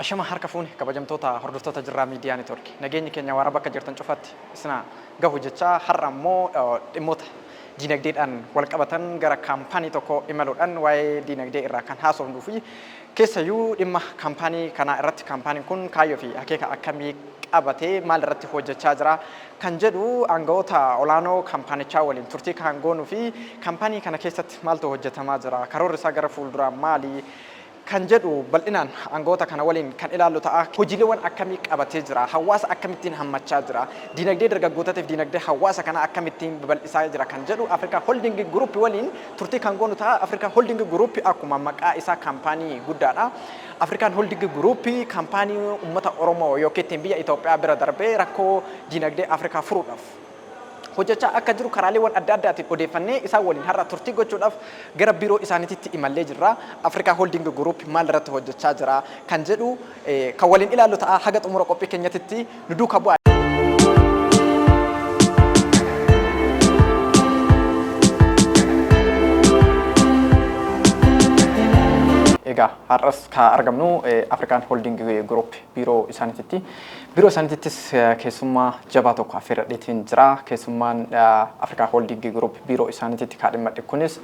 Ashama harka fuune, kabajamtoota hordoftoota Jirraa Miidiyaa Neetwoorki. Nageenyi keenya waara bakka jirtan cufatti isina gahu jechaa, har'a immoo dhimmoota diinagdeedhaan wal qabatan gara kaampaanii tokko imaluudhaan waa'ee diinagdee irraa kan haasofnuu fi keessayyuu dhimma kaampaanii kanaa irratti, kaampaaniin kun kaayyoo fi akeeka akkamii qabatee maal irratti hojjechaa jira kan jedhu aanga'oota olaanoo kaampaanichaa waliin turtii kan goonuu fi kaampaanii kana keessatti maaltu hojjetamaa jira, karoorri isaa gara fuulduraa maali kan jedhu bal'inaan aangawoota kana waliin kan ilaallu ta'a. Hojiileewwan akkamii qabatee jira? Hawaasa akkamittiin hammachaa jira? Diinagdee dargaggootaatiif diinagdee hawaasa kanaa akkamittiin babal'isaa jira kan jedhu Africa Holding Group waliin turtii kan goonu ta'a. Africa Holding Group akkuma maqaa isaa kaampaanii guddaadha. African Holding Group kaampaanii uummata Oromoo yookiin ittiin biyya Itoophiyaa bira darbee rakkoo diinagdee Afrikaa furuudhaaf hojjechaa akka jiru karaaleewwan adda addaatiin odeeffannee isaan waliin har'a turtii gochuudhaaf gara biiroo isaaniititti imallee jirra. Africa Holding Group maal irratti hojjechaa jira kan jedhu kan waliin ilaallu ta'a. Haga xumura qophii keenyatitti nu duukaa bu'aa. Egaa har'as kan argamnu African Holding Group biiroo isaaniititti. Biiroo isaaniitittis keessummaa jabaa tokko affeerradheetiin jira. Keessummaan Afrikaa Holding Group biiroo isaaniititti kaadhimmadhe kunis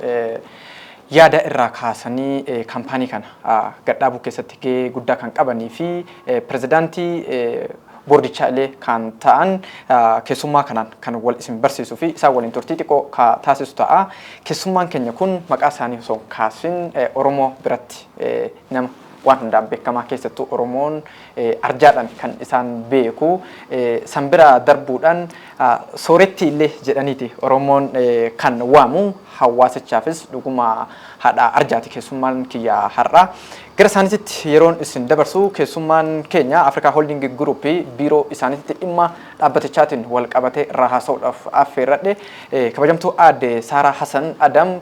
yaada irraa kaasanii kaampaanii kana gadhaabuu keessatti gahee guddaa kan qabanii fi pirezidaantii boordichaa illee kan ta'an keessummaa kanaan kan wal isin barsiisuu fi isaan waliin turtii xiqqoo ka taasisu ta'a. Keessummaan keenya kun maqaa isaanii osoo hin kaasin Oromoo biratti nama waan hundaan beekamaa, keessattuu Oromoon arjaadhaan kan isaan beeku, san bira darbuudhaan sooretti illee jedhaniiti Oromoon kan waamu, hawaasichaafis dhuguma haadha arjaati keessummaan kiyya har'a. Gara isaaniititti yeroon isin dabarsu, keessummaan keenya Africa Holding Group biiroo isaaniititti dhimma dhaabbatichaatiin wal qabatee irraa haasa'uudhaaf affeerradhe, kabajamtuu aadde Saaraa Hasan Adam,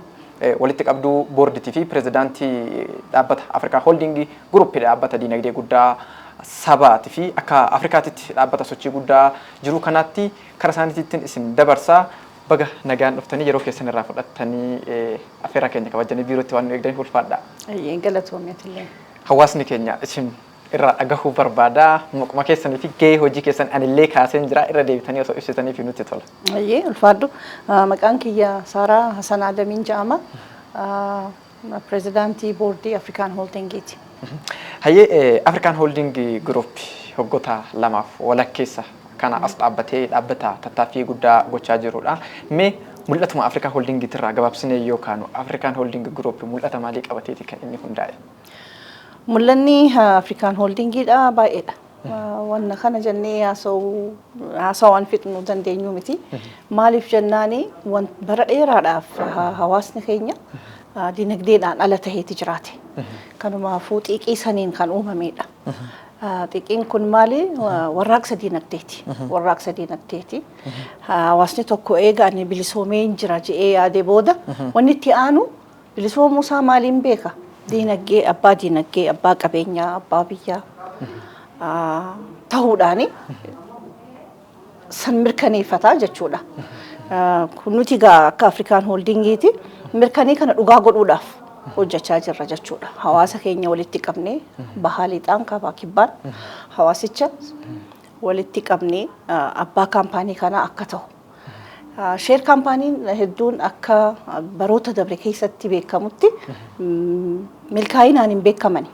walitti qabduu boorditii fi pirezidaantii dhaabbata Africa Holding Group, dhaabbata diinagdee guddaa sabaati fi akka Afrikaatitti dhaabbata sochii guddaa jiru kanaatti kara isaaniitittin isin dabarsa. Baga nagaan dhuftanii, yeroo keessan irraa fudhattanii affeerraa keenya kabajanii biirootti waan nu eegdaniif ulfaadha. Ayyeen, galatoomi atillee. Hawaasni keenya isin irraa dhagahuu barbaada. Maquma keessanii fi gahee hojii keessan anillee kaaseen jira, irra deebitanii osoo ibsitanii fi nutti tola. Ayyee, ulfaadhu. Maqaan kiyya Saaraa Hasan Adamiin jedhama. Pirezidaantii boordii Afrikaan Holdingiiti. Hayyee, Afrikaan Holding Group waggoota 2f walakkeessa kana as dhaabbatee dhaabbata tattaaffii guddaa gochaa jirudha. Mee mul'atuma Afrikaa Holdingiitirraa gabaabsinee yoo kaanu, Afrikaan Holding Group mul'ata maalii qabateeti kan inni hundaa'e? Mul'anni Afrikaan Holdingiidha baay'eedha. Wanna kana jennee haasawaan fixnuu dandeenyu miti. Maaliif jennaani, bara dheeraadhaaf hawaasni keenya dinagdeedhaan ala taheeti jiraate. Kanumaafuu xiiqii saniin kan uumamedha. Xiiqiin kun maali? Warraaqsa dinagdeeti. Warraaqsa dinagdeeti. Hawaasni tokko eega ani bilisoomee hin jira je'ee yaade booda, wanni itti aanu bilisoomuu isaa maaliin beeka? Diinagdee, abbaa diinagdee, abbaa qabeenyaa, abbaa biyyaa ta'uudhaani san mirkaneeffataa jechuudha. Kun nuti egaa akka Afrikaan Holdingiiti mirkanii kana dhugaa godhuudhaaf hojjechaa jirra jechuudha. Hawaasa keenya walitti qabnee, bahaa, lixaan, kaabaa, kibbaan hawaasicha walitti qabnee abbaa kaampaanii kanaa akka ta'u. Share kaampaaniin hedduun akka baroota dabre keessatti beekamutti milkaa'inaan hin beekamani.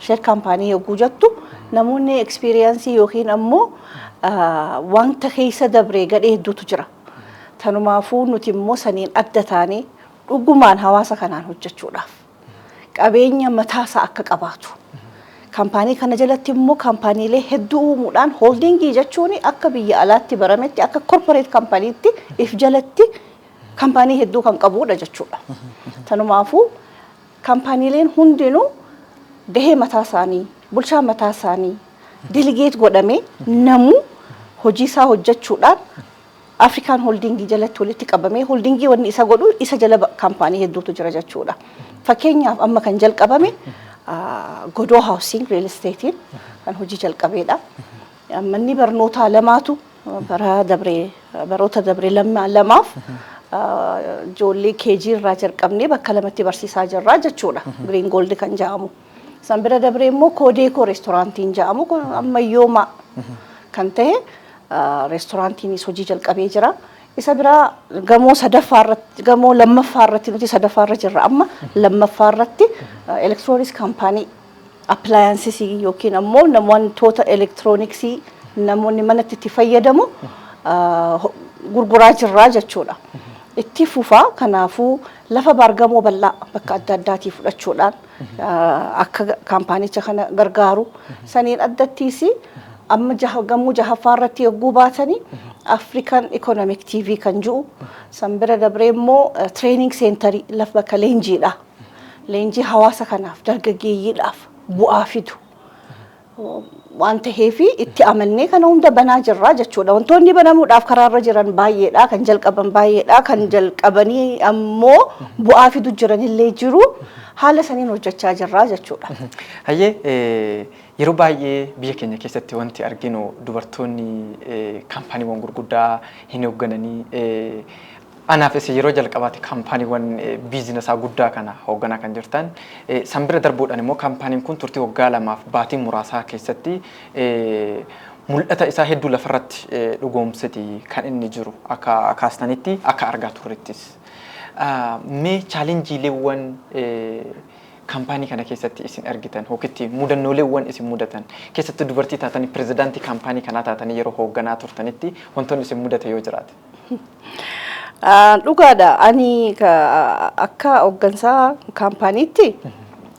Share kaampaanii yogguu jettu namoonni experience yookiin ammoo wanta keessa dabre gadhee hedduutu jira. Tanumaafuu nuti immoo saniin adda taanee dhugumaan hawaasa kanaan hojjechuudhaaf qabeenya mataasaa akka qabaatu. Kaampaanii kana jalatti immoo kaampaaniilee hedduu uumuudhaan, holdingii jechuun akka biyya alaatti barametti akka corporate kaampaaniitti if jalatti kaampaanii hedduu kan qabudha jechuudha. Tanumaafuu kaampaaniileen hundinuu gahee mataa isaanii, bulchaa mataa isaanii delegate godhamee, namuu hojii isaa hojjechuudhaan Afrikaan Holdingii jalatti walitti qabamee, holdingii wanni isa godhu isa jala kaampaanii hedduutu jira jechuudha. Fakkeenyaaf amma kan jalqabame Godoo Housing Real Estatein kan hojii jalqabeedha. Manni barnootaa lamaatu bara dabree, baroota dabree lamaaf ijoollee KG irraa jalqabnee bakka lamatti barsiisaa jirra jechuudha. Green Gold kan jedhamu. San bira dabree immoo Koodeekoo reestooraantiin jedhamu kun ammayyoomaa kan ta'e reestooraantiinis hojii jalqabee jira. Isa biraa gamoo sadaffaa irratti, gamoo lammaffaa irratti, nuti sadaffaa irra jirra amma, lammaffaa irratti electronics company, appliances yookiin ammoo wantoota elektirooniksii namoonni manatti itti fayyadamu gurguraa jirraa jechuudha. Itti fufaa. Kanaafuu lafa baargamoo bal'aa bakka adda addaatii fudhachuudhaan akka kaampaanicha kana gargaaru saniin addattiis amma gamoo jahaffaa irratti yogguu baatanii African Economic TV kan jiru, san bira dabree immoo training centerii, lafa bakka leenjiidha. Leenjii hawaasa kanaaf, dargaggeeyyiidhaaf bu'aa fidu waan taheefi itti amannee kana hunda banaa jirra jechuudha. Wantoonni banamuudhaaf karaarra jiran baay'eedha. Kan jalqaban baay'eedha. Kan jalqabanii ammoo bu'aa fidu jiranillee jiru. Haala saniin hojjechaa jirra jechuudha. Hayyee, yeroo baay'ee biyya keenya keessatti wanti arginu dubartoonni kaampaaniiwwan gurguddaa hin hooggananii. Anaafis yeroo jalqabaati kaampaaniiwwan biizinesaa guddaa kana hoogganaa kan jirtan. San bira darbuudhaan immoo kaampaaniin kun turtii waggaa 2f baatii muraasaa keessatti mul'ata isaa hedduu lafarratti dhugoomsiti kan inni jiru akka kaastanitti, akka argaa turrettis. Mee challengeiileewwan kaampaanii kana keessatti isin argitan yookiin mudannooleewwan isin mudatan, keessattuu dubartii taatanii pirezidaantii kaampaanii kanaa taatanii yeroo hoogganaa turtanitti wantoonni isin mudate yoo jiraate? Dhugaadha. Ani akka hooggansaa kaampaaniitti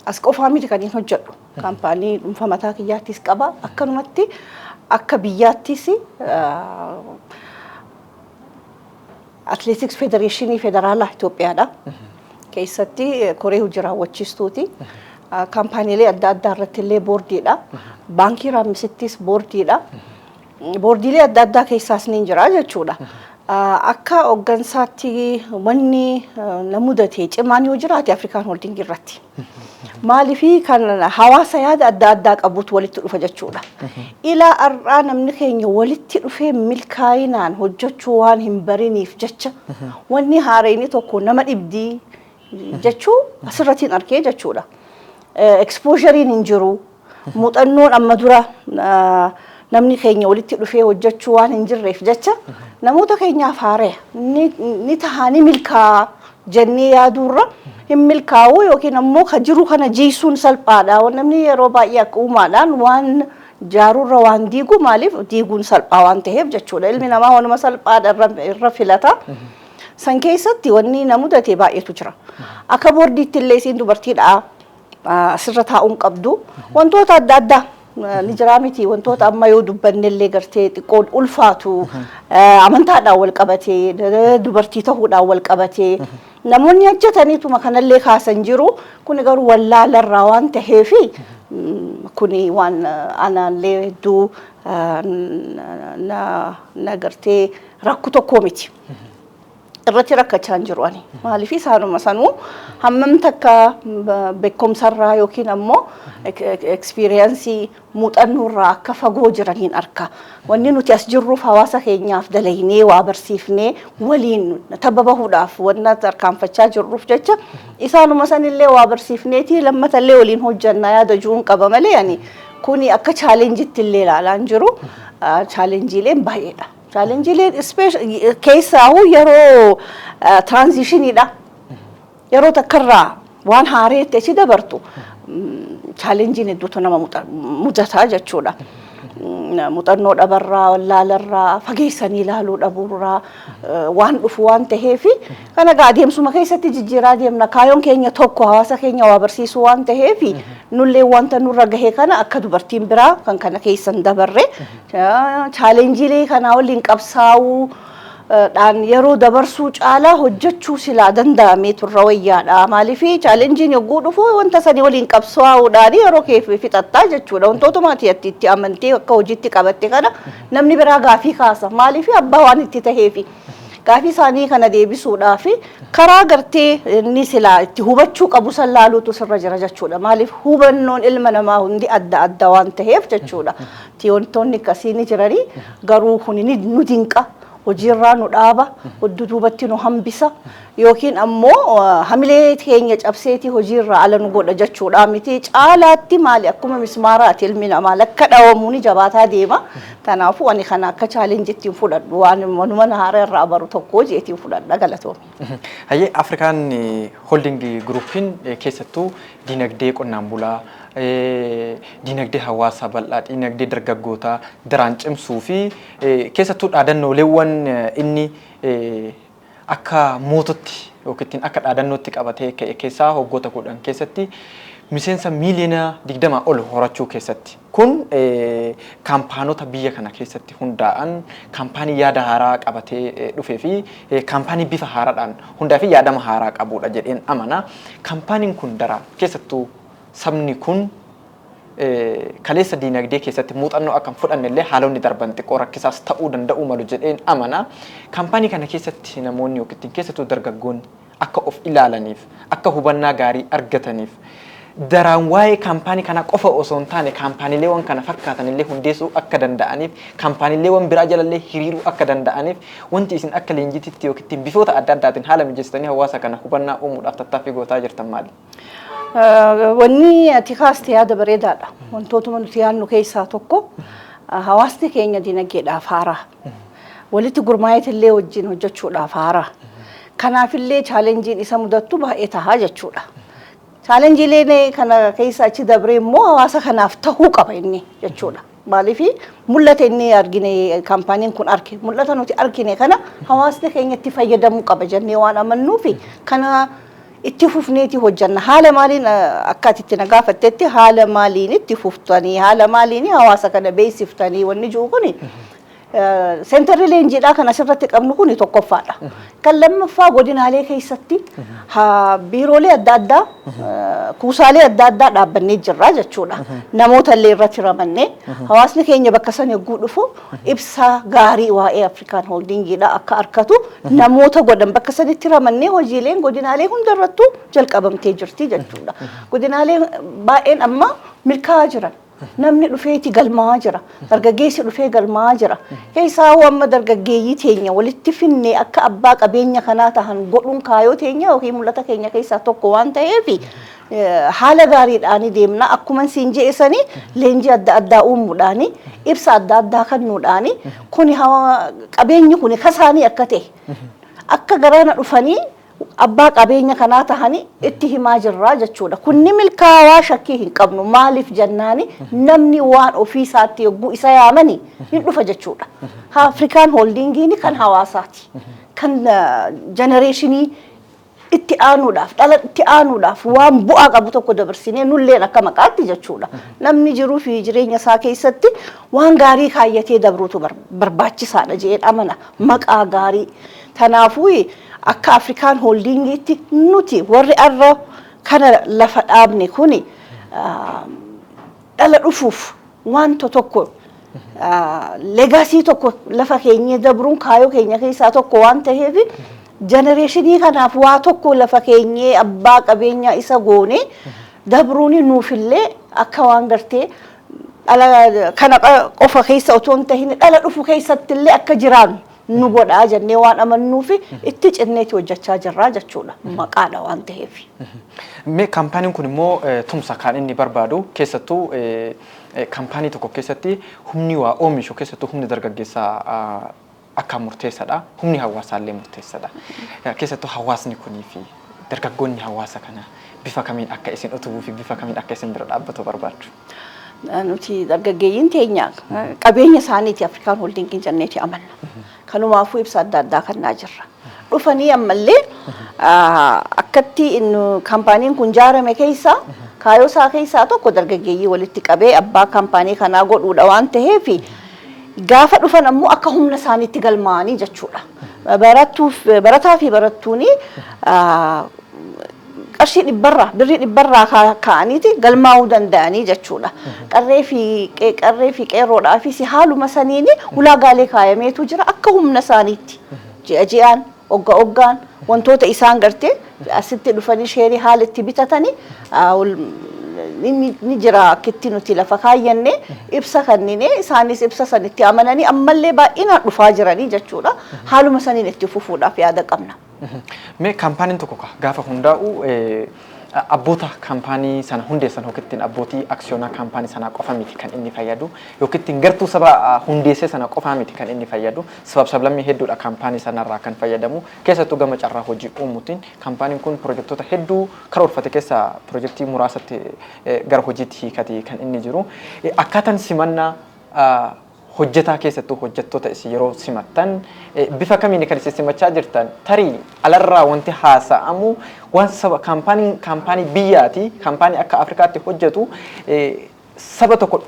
as qofaa miti kan hin hojjedhu. Kaampaanii dhuunfaa mataa kiyyaattis qaba. Akkanumatti akka biyyaattis Atileetiks Federeeshinii Federaalaa Itoophiyaadha. Keessatti koree hojii raawwachiistuuti. Kaampaaniilee adda addaa irratti illee boordiidha. Baankii Raammisittis boordiidha. Boordiilee adda addaa keessaas ni jira jechuudha. Akka hooggansaatti wanni na mudate cimaan yoo jiraate Afrikaan Holding irratti. Maaliifii kan hawaasa yaada adda addaa qabutu walitti dhufa jechuudha. Ilaa har'aa namni keenya walitti dhufee milkaa'inaan hojjechuu waan hin bariniif jecha wanni haareenii tokko nama dhibdii jechuu asirrattiin arkee jechuudha. Exposureiin hin jiru. Muuxannoon amma dura namni keenya walitti dhufee hojjechuu waan hin jirreef jecha namoota keenyaaf haaraya. Ni tahaa, ni milkaa'a jennee yaaduurra hin milkaa'u yookiin ammoo ka jiru kana jiisuun salphaadha. Namni yeroo baay'ee akka uumaadhaan waan jaaruurra waan diigu, maaliif diiguun salphaa waan ta'eef jechuudha. Ilmi namaa waanuma salphaadha irra filata. San keessatti wanni na mudate baay'eetu jira. Akka boordiitti illee isiin dubartiidha. Asirra taa'uun qabdu. Wantoota adda addaa ni jira miti, wantoota amma yoo dubbanne illee gartee xiqqoo ulfaatu, amantaadhaan wal qabatee, dubartii ta'uudhaan wal qabatee namoonni hojjetaniituma kanallee kaasan jiru. Kuni garuu wallaalarraa waan taheefi kuni waan anaallee hedduu na gartee rakku tokko miti. Irratti rakkachaa hin jiru ani. Maaliif isaanuma sanuu hammam takka beekumsarraa yookiin ammoo experienceii, muuxannoorraa akka fagoo jiraniin arka. Wanni nuti as jirruuf hawaasa keenyaaf dalaynee, waa barsiifnee, waliin tabba bahuudhaaf wanna tarkaanfachaa jirruuf jecha isaanuma sanillee waa barsiifneeti lammatallee waliin hojjannaa yaada jiruun qaba malee ani kuni akka challengeitti illee ilaalaa hin jiru. Challengeiileen baay'eedha. Challengeiileen keessaahuu yeroo transitioniidha. Yeroo takkarraa waan haareetti achi dabartu challengeiin hedduutu nama mudataa jechuudha. Muuxannoo dhabarraa, wallaalarraa, fageessanii ilaaluu dhabuurraa waan dhufu waan taheefi kana egaa adeemsuma keessatti jijjiiraa deemna. Kaayoon keenya tokko hawaasa keenya waa barsiisuu waan taheefi nullee wanta nurra gahe kana akka dubartiin biraa kan kana keessan dabarre challengeiilee kanaa waliin qabsaa'uu dhaan yeroo dabarsuu caalaa hojjechuu silaa danda'amee turra wayyaadha. Maaliif challengeiin yogguu dhufu wanta sanii waliin qabsaa'uudhaan yeroo kee fixattaa jechuudha. Wantootuma ati itti amantee akka hojiitti qabatte kana namni biraa gaafii kaasa. Maaliif abbaa waan itti taheefi. Gaafii isaanii kana deebisuudhaaf karaa gartee inni silaa itti hubachuu qabu san laaluutu sirra jira jechuudha. Maaliif hubannoon ilma namaa hundi adda adda waan taheef jechuudha. Wantoonni akkasii ni jiranii, garuu kuni nu dinqa. Hojiirraa nu dhaaba, duubatti nu hambisa yookiin ammoo hamilee keenya cabseetii hojiirraa ala nu godha jechuudha miti. Caalaatti maali, akkuma mismaaraati, ilmi namaa lakka dhawamuu ni jabaataa deema. Kanaafuu ani kana akka challenge-itti fudhadhu, waan manuma haara irraa baru tokko jeetiin fudhadha, galatoomi. Hayyee, Afrikaan Holding Groupiin keessattuu dinagdee qonnaan bulaa, dinagdee hawaasaa bal'aa, dinagdee dargaggootaa daraan cimsuu fi keessattuu dhaadannooleewwan inni akka moototti yookiin akka dhaadannootti qabatee ka'e keessaa waggoota 10 keessatti miseensa miiliyoona 20 ol horachuu keessatti, kun kaampaanota biyya kana keessatti hundaa'an, kaampaanii yaada haaraa qabatee dhufee fi kaampaanii bifa haaraadhaan hundaa fi yaadama haaraa qabudha jedheen amana. Kaampaaniin kun daraan keessattuu sabni kun kaleessa diinagdee keessatti muuxannoo akka hin fudhanne illee haalonni darban xiqqoo rakkisaas ta'uu danda'uu malu jedheen amana. Kaampaanii kana keessatti namoonni yookiin keessattuu dargaggoonni akka of ilaalaniif, akka hubannaa gaarii argataniif, daraan waa'ee kaampaanii kanaa qofa osoo hin taane kaampaaniileewwan kana fakkaatan illee hundeessuu akka danda'aniif, kaampaaniileewwan biraa jalallee hiriiruu akka danda'aniif, wanti isin akka leenjititti yookiin bifoota adda addaatiin haala mijeessitanii hawaasa kana hubannaa uumuudhaaf tattaaffii gootaa jirtan maali? Wanni ati kaaste yaada bareedaadha. Wantootuma nuti yaadnu keessaa tokko, hawaasni keenya dinagdeedhaaf haaraa. Walitti gurmaa'eetillee wajjin hojjechuudhaaf haaraa. Kanaafillee challenge-iin isa mudattu baay'ee tahaa jechuudha. Challenge-iileen kana keessa achi dabree immoo hawaasa kanaaf tahuu qaba inni jechuudha. Maaliif, mul'ata inni argine, kaampaaniin kun arge, mul'ata nuti argine kana hawaasni keenya itti fayyadamuu qaba jennee waan amannuufi kana itti fufneeti hojjanna. Haala maaliin, akka ati itti na gaafattetti, haala maaliin itti fuftanii, haala maaliin hawaasa kana beeksiftanii wanni jiru kuni, center-ri leenjiidhaa kan asirratti qabnu kuni tokkoffaadha. Kan lammaffaa, godinaalee keessatti biiroolee adda addaa, kuusaalee adda addaa dhaabbannee jirra jechuudha. Namoota illee irratti ramannee hawaasni keenya bakka san yogguu dhufu ibsa gaarii waa'ee Afrikaan Holdingiidha akka argatu namoota godhan bakka sanitti ramannee hojiileen godinaalee hundarrattuu jalqabamtee jirti jechuudha. Godinaalee baay'een amma milkaa'aa jiran. Namni dhufeeti galmaa'aa jira. Dargaggeessi dhufee galmaa'aa jira. Keessaa amma dargaggeeyyii teenya walitti finnee akka abbaa qabeenya kanaa tahan godhuun kaayoo teenya yookiin mul'ata keenya keessaa tokko waan ta'eef haala gaariidhaan deemna. Akkuma siin je'esanii, leenjii adda addaa uumuudhaani, ibsa adda addaa kennuudhaani, kuni qabeenyi kuni kasaanii akka ta'e, akka garana dhufanii abbaa qabeenya kanaa tahanii itti himaa jirraa jechuudha. Kunni milkaawaa shakkii hin qabnu. Maaliif jennaani, namni waan ofii isaatti yogguu isa yaamani hin dhufa jechuudha. Afrikaan Holdingiin kan hawaasaati. Kan generation-ii itti aanuudhaaf, dhala itti aanuudhaaf waan bu'aa qabu tokko dabarsinee nulleen akka maqaatti jechuudha. Namni jiruu fi jireenya isaa keessatti waan gaarii kaayyatee dabruutu barbaachisaadha jedheen amana, maqaa gaarii. Kanaafuu akka Afrikaan Holdingiitti nuti warri arra kana lafa dhaabne kuni dhala dhufuuf wanta tokko, legacy tokko lafa keenyee dabruun kaayoo keenya keessaa tokko waan ta'eef, generation-ii kanaaf waa tokko lafa keenyee abbaa qabeenyaa isa goone dabruun nuufillee akka waan gartee dhala kana qofa keessa otoo hin tahin dhala dhufu keessatti illee akka jiraannu nu godhaa jennee waan amannuufi itti cinneeti hojjechaa jirraa jechuudha, maqaadha waan ta'eef. Mee kaampaaniin kun immoo tumsa kan inni barbaadu, keessattuu kaampaanii tokko keessatti humni waa oomishu, keessattuu humni dargaggeessaa akkaan murteessaadha. Humni hawaasaallee murteessaadha. Keessattuu hawaasni kunii fi dargaggoonni hawaasa kana bifa kamiin akka isin utubuu fi bifa kamiin akka isin bira dhaabbatu barbaaddu? Nuti dargaggeeyyiin teenya qabeenya isaaniiti Afrikaan Holdingiin jenneeti amanna. Kanumaafuu ibsa adda addaa kennaa jirra. Dhufanii ammallee akkatti kaampaaniin kun ijaarame keessaa kaayoo isaa keessaa tokko dargaggeeyyii walitti qabee abbaa kaampaanii kanaa godhuudha waan ta'eef, gaafa dhufan ammoo akka humna isaaniitti galmaa'anii jechuudha. Barataa fi barattuuni qarshii 100rraa, birrii 100rraa ka'aniiti galmaa'uu danda'anii jechuudha. Qarree fi qeerroodhaafis haaluma saniini ulaagaalee kaayameetu jira. Akka humna isaaniitti ji'a ji'aan, ogga oggaan wantoota isaan gartee asitti dhufanii share-ii haala itti bitatanii Ni jira akkitti nuti lafa kaayyanne ibsa kannine, isaanis ibsa sanitti amananii ammallee baay'inaan dhufaa jiranii jechuudha. Haaluma saniin itti fufuudhaaf yaada qabna. Mee kaampaaniin tokko gaafa hundaa'u abboota kaampaanii sana hundeessan yookiin abbootii aksiyoonaa kaampaanii sanaa qofa miti kan inni fayyadu, yookiin gartuu saba hundeessee sana qofaa miti kan inni fayyadu. Sabab sablammii hedduudha kaampaanii sanarraa kan fayyadamu. Keessattuu gama carraa hojii uumuutiin kaampaaniin kun pirojektoota hedduu karoorfate keessaa pirojektii muraasatti gara hojiitti hiikate kan inni jiru. Akkaataan simannaa hojjetaa, keessattuu hojjettoota isin yeroo simattan bifa kamiin kan isin simachaa jirtan? Tarii alarraa wanti haasa'amu waan saba kaampaaniin kaampaanii biyyaati, kaampaanii akka Afrikaatti hojjetu saba tokko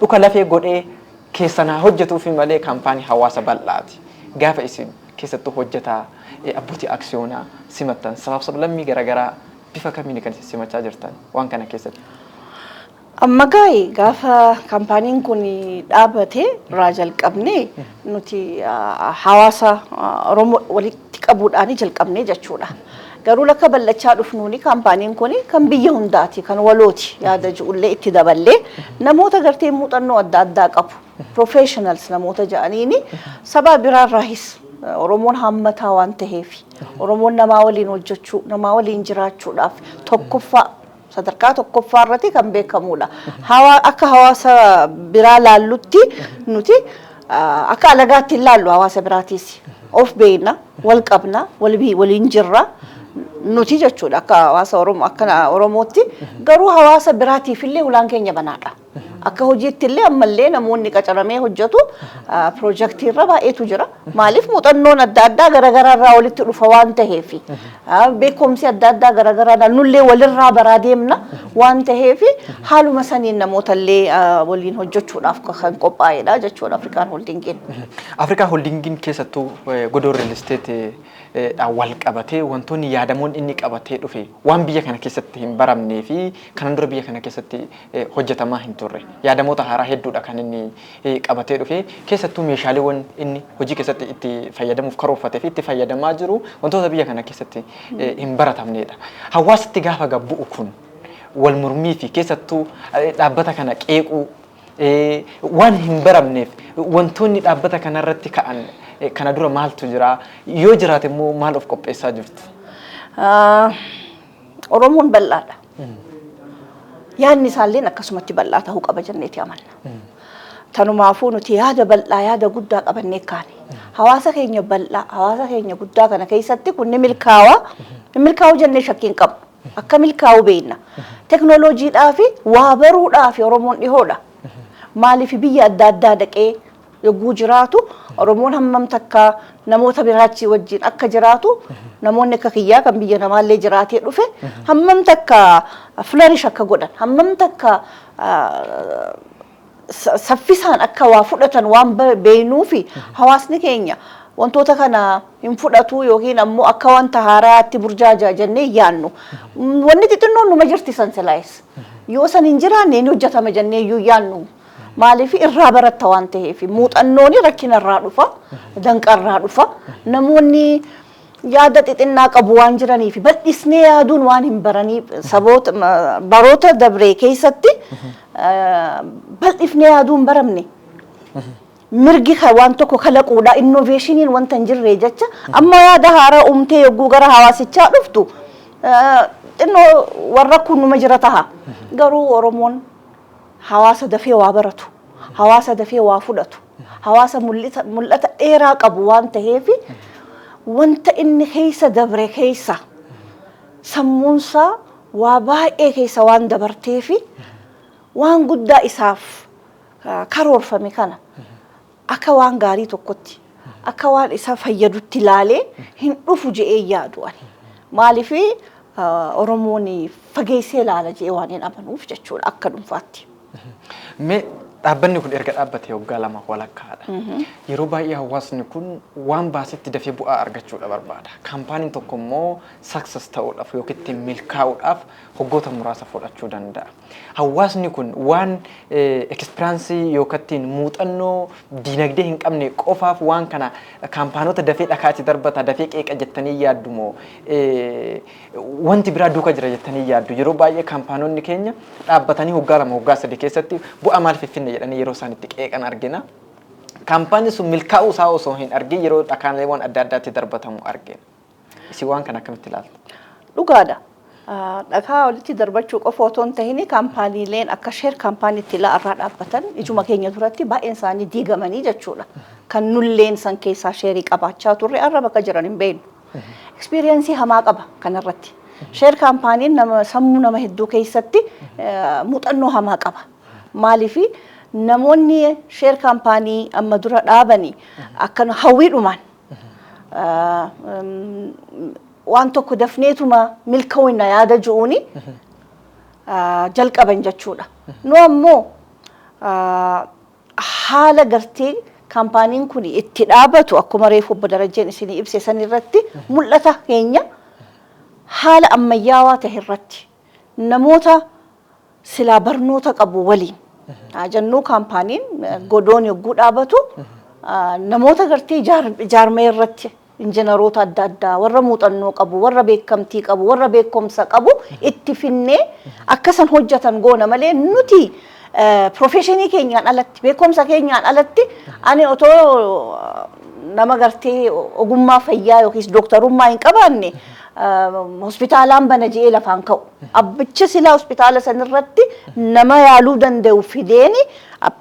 dhuka lafee godhee keessanaa hojjetuufi malee kaampaanii hawaasa bal'aati. Gaafa isin keessattuu hojjetaa abbootii aksiyoonaa simattan sabaaf sablammii garaagaraa bifa kamiin kan isin simachaa jirtan waan kana keessatti? Amma gaayi gaafa kaampaaniin kun dhaabate irraa jalqabne nuti hawaasa Oromoo walitti qabuudhaan jalqabne jechuudha. Garuu lakka bal'achaa dhufnuuni kaampaaniin kun kan biyya hundaati, kan walooti yaada ji'ullee itti daballee namoota gartee muuxannoo adda addaa qabu, professionals namoota jedhaniini saba biraarraahis. Oromoon haammataa waan ta'eef, Oromoon namaa waliin hojjechuu, namaa waliin jiraachuudhaaf tokkoffaa, sadarkaa tokkoffaa irratti kan beekamudha. Akka hawaasa biraa laallutti nuti akka alagaatti hin laallu hawaasa biraatiis. Of beekna, wal qabna, waliin jirra. Nuti jechuudha akka hawaasa Oromoo, akka Oromootti garuu hawaasa biraatiif illee ulaan keenya banaadha. Akka hojiitti illee ammallee namoonni qacaramee hojjetu piroojaktii irra baay'eetu jira. Maaliif, muuxannoon adda addaa garaagaraa irraa walitti dhufa waan ta'eef, beekumsi adda addaa garaagaraa nullee walirraa baraa deemna waan ta'eef, haaluma saniin namoota illee waliin hojjechuudhaaf kan qophaa'edha jechuudha Afrikaan Holdingiin. Afrikaa Holdingiin keessattuu Godoo Real Estate dhaan wal qabatee wantoonni yaadamoon inni qabatee dhufe waan biyya kana keessatti hin baramnee fi kanan dura biyya kana keessatti hojjetamaa hin turre. Yaadamoota haaraa hedduudha kan inni qabatee dhufe. Keessattuu meeshaaleewwan inni hojii keessatti itti fayyadamuuf karoorfatee fi itti fayyadamaa jiru wantoota biyya kana keessatti hin baratamnedha. Hawaasatti gaafa gabbu'u kun wal mormii fi keessattuu dhaabbata kana qeequu waan hin baramneef wantoonni dhaabbata kanarratti ka'an kana dura maaltu jira? Yoo jiraate immoo maal of qopheessaa jirtu? Oromoon bal'aadha. Yaadni isaalleen akkasumatti bal'aa ta'uu qaba jenneeti amanna. Tanumaafuu nuti yaada bal'aa, yaada guddaa qabannee kaane. Hawaasa keenya bal'aa, hawaasa keenya guddaa kana keessatti kun ni milkaawa. Ni milkaa'u jennee shakkii hin qabnu. Akka milkaa'u beekna. Teknooloojiidhaa fi waa baruudhaa fi Oromoon dhihoodha. Maaliif, biyya adda addaa dhaqee yogguu jiraatu Oromoon hammam takka namoota biraachi wajjin akka jiraatu, namoonni akka kiyyaa kan biyya namaallee jiraatee dhufe hammam takka flourish akka godhan, hammam takka saffisaan akka waa fudhatan waan beeknuu fi hawaasni keenya wantoota kana hin fudhatu yookiin ammoo akka wanta haaraatti burjaajaa jennee yaannu. Wanni xixinnoon numa jirti san silaayis. Yoo san hin jiraanne ni hojjetama jennee iyyuu yaannu. Maaliif, irraa baratta waan ta'eef, muuxannoon rakkina irraa dhufa, danqa irraa dhufa. Namoonni yaada xixinnaa qabu waan jiraniif, bal'isnee yaaduun waan hin baraniif, saboota baroota dabree keessatti bal'ifnee yaaduu hin baramne. Mirgi waan tokko kalaquudha, innovationiin wanta hin jirre jecha amma yaada haaraa uumtee yogguu gara hawaasichaa dhuftu xinnoo warra kun numa jira taha. Garuu Oromoon hawaasa dafee waa baratu, hawaasa dafee waa fudhatu, hawaasa mul'ata dheeraa qabu waan ta'eef, wanta inni keessa dabre keessa sammuunsaa waa baay'ee keessa waan dabarteefi waan guddaa isaaf karoorfame kana akka waan gaarii tokkotti, akka waan isa fayyadutti ilaalee hin dhufu je'ee yaadu ani. Maaliif, Oromoon fageessee ilaala je'ee waan hin amanuuf jechuudha akka dhuunfaatti. Mee dhaabbanni kun erga dhaabbatee waggaa 2 walakkaadha. Yeroo baay'ee hawaasni kun waan baasetti dafee bu'aa argachuudha barbaada. Kaampaaniin tokko immoo success ta'uudhaaf yookiin ittiin milkaa'uudhaaf waggoota muraasa fudhachuu danda'a. Hawaasni kun waan experience yookaan ittiin muuxannoo diinagdee hin qabne qofaaf waan kana kaampaanota dafee dhakaatti darbata, dafee qeeqa jettanii yaaddu moo Wanti biraa duuka jira jettanii yaaddu? Yeroo baay'ee kaampaanonni keenya dhaabbatanii waggaa 2, waggaa 3 keessatti bu'aa maal fiffinne jedhanii yeroo isaan itti qeeqan argina. Kaampaaniin sun milkaa'uu isaa osoo hin argin yeroo dhakaaleewwan adda addaatti darbatamu argina. Isin waan kana akkamitti ilaaltu? Dhugaadha. Dhakaa walitti darbachuu qofa otoo hin tahin, kaampaaniileen akka share kaampaaniitti ilaa irraa dhaabbatan ijuma keenya duratti baay'een isaanii diigamanii jechuudha. Kan nulleen san keessaa share qabaachaa turre har'a bakka jiran hin beeknu. Experience hamaa qaba kanarratti. Share kaampaaniin nama sammuu nama hedduu keessatti muuxannoo hamaa qaba. Maaliifi, namoonni share kaampaanii amma dura dhaabanii akkana hawwiidhumaan waan tokko dafneetuma milkaa'ina yaada ji'uuni jalqaban jechuudha. Nu ammoo haala gartee kaampaaniin kun itti dhaabatu, akkuma reefu obbo Darajjeen isinii ibse san irratti, mul'ata keenya haala ammayyaawaa ta'e irratti namoota silaa barnoota qabu waliin jennuu, kaampaaniin godoon yogguu dhaabatu namoota gartee ijaarmee irratti injiinaroota adda addaa, warra muuxannoo qabu, warra beekamtii qabu, warra beekumsa qabu itti finnee akkasan hojjetan goona malee, nuti profession keenyaan alatti, beekumsa keenyaan alatti, ani otoo nama gartee ogummaa fayyaa yookiis dooktarummaa hin qabaanne hospitaalaan bana je'ee lafaan ka'u. Abbichi silaa hospitaala sanirratti nama yaaluu danda'u fideeni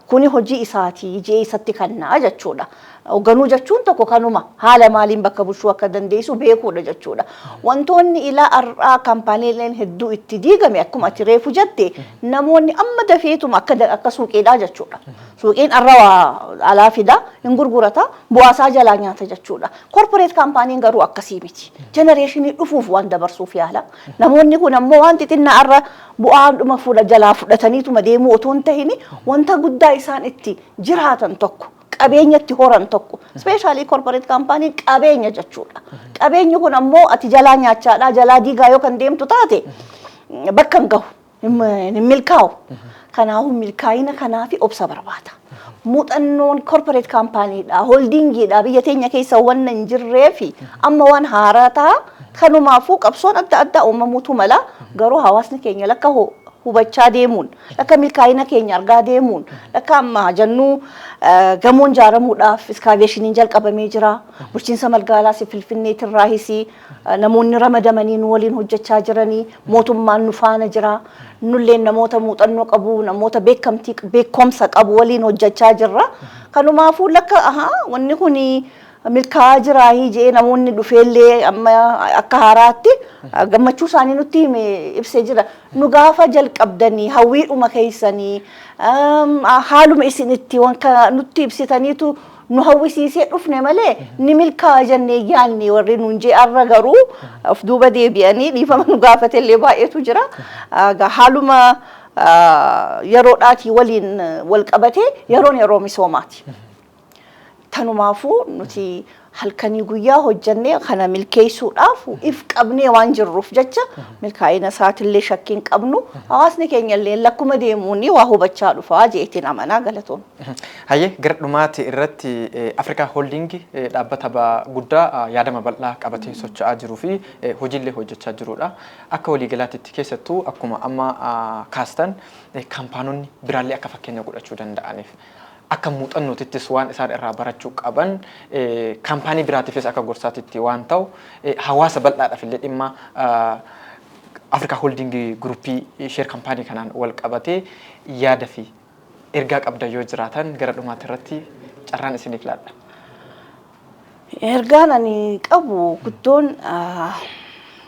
kuni hojii isaatii je'ee isatti kannaa jechuudha. Hoogganuu jechuun tokko kanuma, haala maaliin bakka bulchuu akka dandeessu beekuudha jechuudha. Wantoonni ilaa har'aa kaampaaniileen hedduu itti diigame, akkuma ati reefu jette, namoonni amma dafeetuma akka suuqiidhaa jechuudha. Suuqiin har'a waa alaa fida, hin gurgurata, bu'aasaa jalaa nyaata jechuudha. Corporate kaampaaniin garuu akkasii miti. Generation dhufuuf waan dabarsuuf yaala. Namoonni kun ammoo waan xixinnaa har'a bu'aadhuma fuula jalaa fudhataniituma deemuu otoo hin tahini, wanta guddaa isaan itti jiraatan tokko, qabeenya itti horan tokko, especially corporate kaampaaniin qabeenya jechuudha. Qabeenyi kun ammoo ati jalaa nyaachaadhaa jalaa diigaa yoo kan deemtu taate, bakka hin gahu, hin milkaa'u. Kanaafuu milkaa'ina kanaafi obsa barbaada. Muuxannoon corporate kaampaaniidha, holdingiidha biyya teenya keessa wanna hin jirree fi amma waan haaraa ta'a. Kanumaafuu qabsoon adda addaa uumamuutu mala. Garuu hawaasni keenya lakka hubachaa deemuun, lakka milkaa'ina keenya argaa deemuun, lakka amma jennuu gamoon ijaaramuudhaaf excavationiin jalqabamee jira. Bulchiinsa magaalaa Finfinneetirraahis namoonni ramadamanii nu waliin hojjechaa jiranii, mootummaan nu faana jira. Nulleen namoota muuxannoo qabu, namoota beekamtii beekumsa qabu waliin hojjechaa jirra. Kanumaafuu lakka ahaa, wanni kun milkaa'aa jiraahii jee namoonni dhufeellee amma akka haaraatti gammachuu isaanii nutti hime, ibsee jira. Nu gaafa jalqabdanii hawwiidhuma keessanii, haaluma isin itti wanta nutti ibsitaniitu nu hawwisiisee dhufne malee ni milkaa'a jennee yaanne warri nuun jee arra garuu of duuba deebi'anii dhiifama nu gaafatellee baay'eetu jira. Haaluma yeroodhaatii waliin wal qabatee, yeroon yeroo misoomaati. Tanumaafuu nuti halkanii guyyaa hojjannee kana milkeessuudhaaf if qabnee waan jirruuf jecha, milkaa'ina isaatillee shakkiin qabnu, hawaasni keenya illee lakkuma deemuun waa hubachaa dhufaa jeetiin amanaa, galatoon. Hayyee, gara dhumaati irratti Afrikaa Holding dhaabbata guddaa yaadama bal'aa qabatee socho'aa jiruu fi hojiillee hojjechaa jirudha. Akka waliigalaatti, keessattuu akkuma amma kaastan, kaampaanonni biraallee akka fakkeenya godhachuu danda'aniif, akka muuxannootittis waan isaan irraa barachuu qaban, kaampaanii biraatiifis akka gorsaatitti waan ta'u, hawaasa bal'aadhaaf illee dhimma Afrikaa Holding Group share kaampaanii kanaan wal qabatee yaada fi ergaa qabda yoo jiraatan, gara dhumaati irratti carraan isiniif laadha. Ergaan ani qabu guddoon,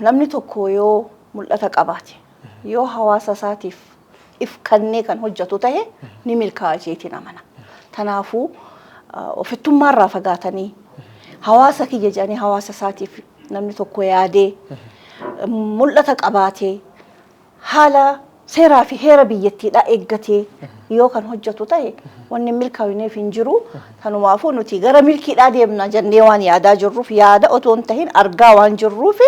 namni tokko yoo mul'ata qabaate, yoo hawaasa isaatiif if kannee kan hojjetu ta'e, ni milkaa'a jeetiin amana. Kanaafuu ofittummaarraa fagaatanii, hawaasa kiyya jedhanii, hawaasa isaatiif namni tokko yaadee mul'ata qabaatee, haala seeraa fi heera biyyattiidhaa eeggatee yoo kan hojjetu ta'e, wanni milkaa'iniif hin jiru. Kanumaafuu nuti gara milkiidhaa deemna jennee waan yaadaa jirruuf, yaada otoo hin tahin argaa waan jirruuf,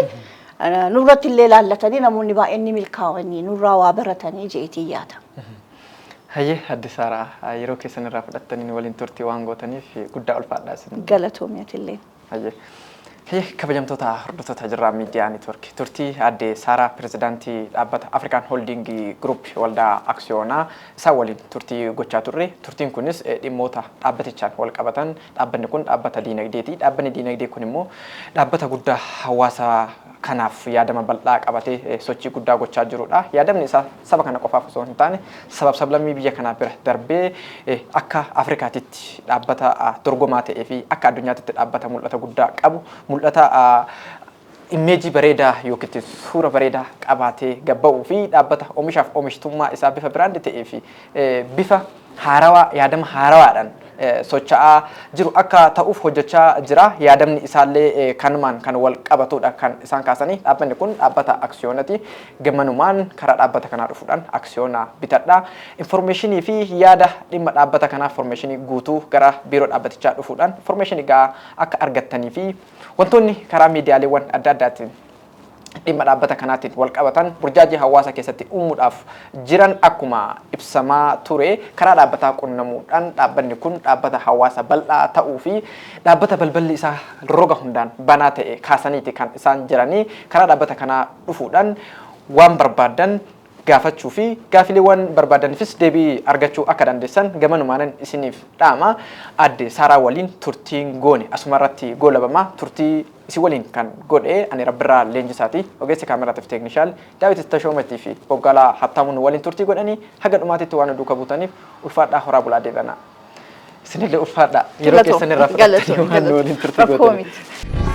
nurratti illee laallatanii namoonni baay'een ni milkaa'anii nurraa waa baratanii jeetii yaada. Hayyee, Adde Saaraa, yeroo keessan irraa fudhattanii waliin turtii waan gootaniif guddaa ulfaadhaa isin. Galatoomi atillee. Hayyee. Kabajamtoota hordoftoota Jirraa Miidiyaa Neetwoork, turtii aadde Saaraa, pirezidaantii dhaabbata Afrikaan Holding Group waldaa aksiyoonaa isaan waliin turtii gochaa turre. Turtiin kunis dhimmoota dhaabbatichaan wal qabatan. Dhaabbanni kun dhaabbata diinagdeeti. Dhaabbanni diinagdee kun immoo dhaabbata guddaa hawaasa kanaaf yaadama bal'aa qabatee sochii guddaa gochaa jirudha. Yaadamni isaa saba kana qofaaf osoo hin taane, sabab sablammii biyya kanaa bira darbee akka Afrikaatitti dhaabbata dorgomaa ta'ee fi akka addunyaatitti dhaabbata mul'ata guddaa qabu, mul'ata image bareedaa yookiin suura bareedaa qabaatee gabba'uu fi dhaabbata oomishaaf oomishtummaa isaa bifa brand ta'ee fi bifa haarawaa, yaadama haarawaadhaan socho'aa jiru akka ta'uuf hojjechaa jira. Yaadamni isaallee kanumaan kan wal qabatudha kan isaan kaasanii. Dhaabbanni kun dhaabbata aksiyoonati. Gamanumaan karaa dhaabbata kanaa dhufuudhaan aksiyoona bitadha. Information fi yaada dhimma dhaabbata kanaa, information guutuu gara biiroo dhaabbatichaa dhufuudhaan information gahaa akka argattanii fi wantoonni karaa miidiyaaleewwan adda addaatiin dhimma dhaabbata kanaatiin wal qabatan burjaajii hawaasa keessatti uumuudhaaf jiran, akkuma ibsamaa ture, karaa dhaabbataa qunnamuudhaan dhaabbanni kun dhaabbata hawaasa bal'aa ta'uu fi dhaabbata balballi isaa roga hundaan banaa ta'e kaasaniiti kan isaan jiranii. Karaa dhaabbata kanaa dhufuudhaan waan barbaadan gaafachuu fi gaafileewwan barbaadaniifis deebii argachuu akka dandeessan gamanumaanan isiniif dhaama. Aadde Saaraa waliin turtiin goone asuma irratti goolabama. Turtii isin waliin kan godhe ani Rabbirraa Leenjisaati. Ogeessi kaameraatiif teeknishaal Daawit Tashoomatii fi Boggalaa Habtaamuun waliin turtii godhanii haga dhumaatitti waan duuka buutaniif ulfaadhaa, horaa bulaa, deebanaa. Isinillee ulfaadhaa, yeroo keessan irraa fudhattanii waan waliin turtii Rakkoo gootaniif. miti.